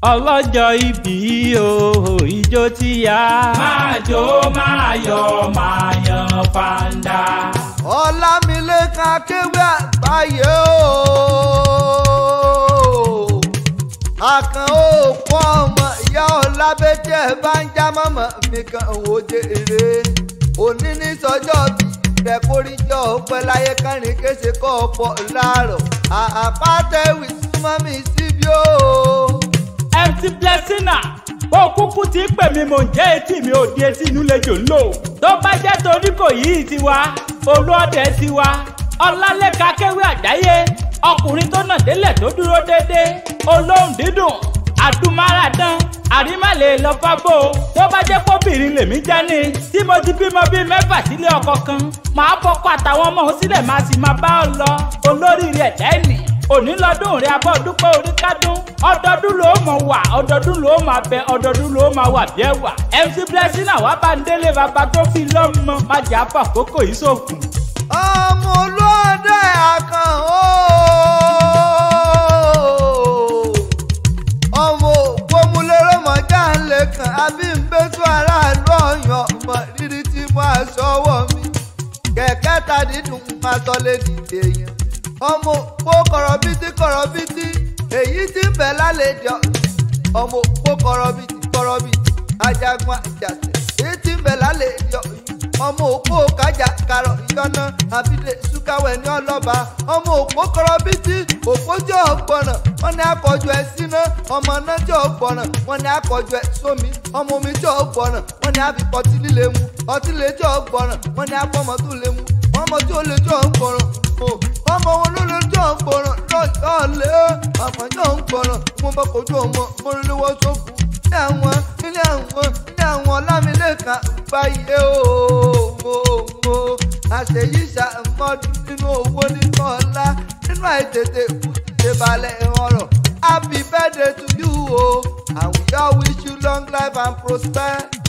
Ọlọ́jọ́ ìbí o, ìjó ti yá. Máa jó, máa yọ̀, máa yan fanda. Ọlámilékan Akéwì Àgbáyé o. Àkàn òkú ọmọ ìyá Ọlábẹ́jẹ́ bá ń já mọ́mọ́ mi kan wò jèrè. Òní ní sọjọ́ bí rẹ̀ kórìjọ́ pẹ́ láyé kẹrin kése kọ́ ọ̀pọ̀ láàrọ̀. Àpátẹ́wì súnmọ́ mi síbí o. MC Blessina, bó kúkú ti pè mí mò ń jẹ́ etí mi ò di etí inú lejò ń lò. Tó bá jẹ́ torí kò yí tiwa, olóòdẹ tiwa, Ọlálékan Akéwì Àgbáyé, ọkùnrin tó nà délẹ̀ tó dúró déédéé, olóhùn dídùn, àdúmáradán, àrímàlè lọ fábò. Tó bá jẹ́ kóbìnrin lèmi jẹ́ ni, tí mo ti bímọ bíi 6 sílé ọkọ kan, màá fọkọ àtàwọn ọmọ òun sílẹ̀ máa sì máa bá ọ lọ. Olóríire ẹ̀dá ẹ̀nì, òní lọ́dún rẹ̀ abọ́ dúpẹ́ orí kádùn. Ọdọọdún ló mọ̀ wà, ọdọọdún ló máa bẹ, ọdọọdún ló máa wà bí ẹwà. MC Blessina wà bá ń délé bàbá tó fi lọ́mọ, má jẹ́ àpò àkókò yìí ṣòfò. Ọmọ olóòdẹ Àkàn ó, ọmọ òpómúlérò mọ̀já ń lè kàn àbí ń bẹ́tú aráàlú ọ̀yàn ọmọ rírí tí mo aṣọ ọwọ́ mi kẹ̀kẹ́ ta dídùn máa sọ lé dìde yẹn. Ọmọ òpó kọ̀rọ̀bìtì kọ̀rọ̀bìtì èyí tí ń bẹ lálejò, ọmọ òpó kọ̀rọ̀bìtì kọ̀rọ̀bìtì ajagun àjàsẹ̀ èyí tí ń bẹ lálejò, ọmọ òpó kájà karọ̀ ìyọ́nà àbílẹ̀ sùkàwẹ̀ ní ọlọ́ba. Ọmọ òpó kọ̀rọ̀bìtì òpó tí ò gbọ̀nà wọ́n ní akọ̀jọ ẹ̀ síná, ọmọ náà tí ò gbọ̀nà wọ́n ní akọ̀jọ ẹ̀ sómi, ọmọ omi tí ò gbọ̀nà wọ́n ní àfikọ́ tí líle mu, ọtí lè tí ò gbọ̀nà wọ́n ní akọ́mọ tó lè mu, ọmọ tí ò lè tí ò gbọ̀nà, ọmọ wọn ló lè tí ò gbọ̀nà lọ́jọ́ lé ọmọ tí ò gbọ̀nà mo bá kojú ọmọ mo lè wọ́ sókun. Ilé àwọn ilé àwọn ilé àwọn Ọlámilékan Àgbáyé o, mo àṣeyí ṣàmọ́dún nínú owó nínú ọlá nínú àìtètè kú ti ṣe balẹ̀ ọ̀rọ̀. Happy birthday to you o, and we all wish you long life and prosperity.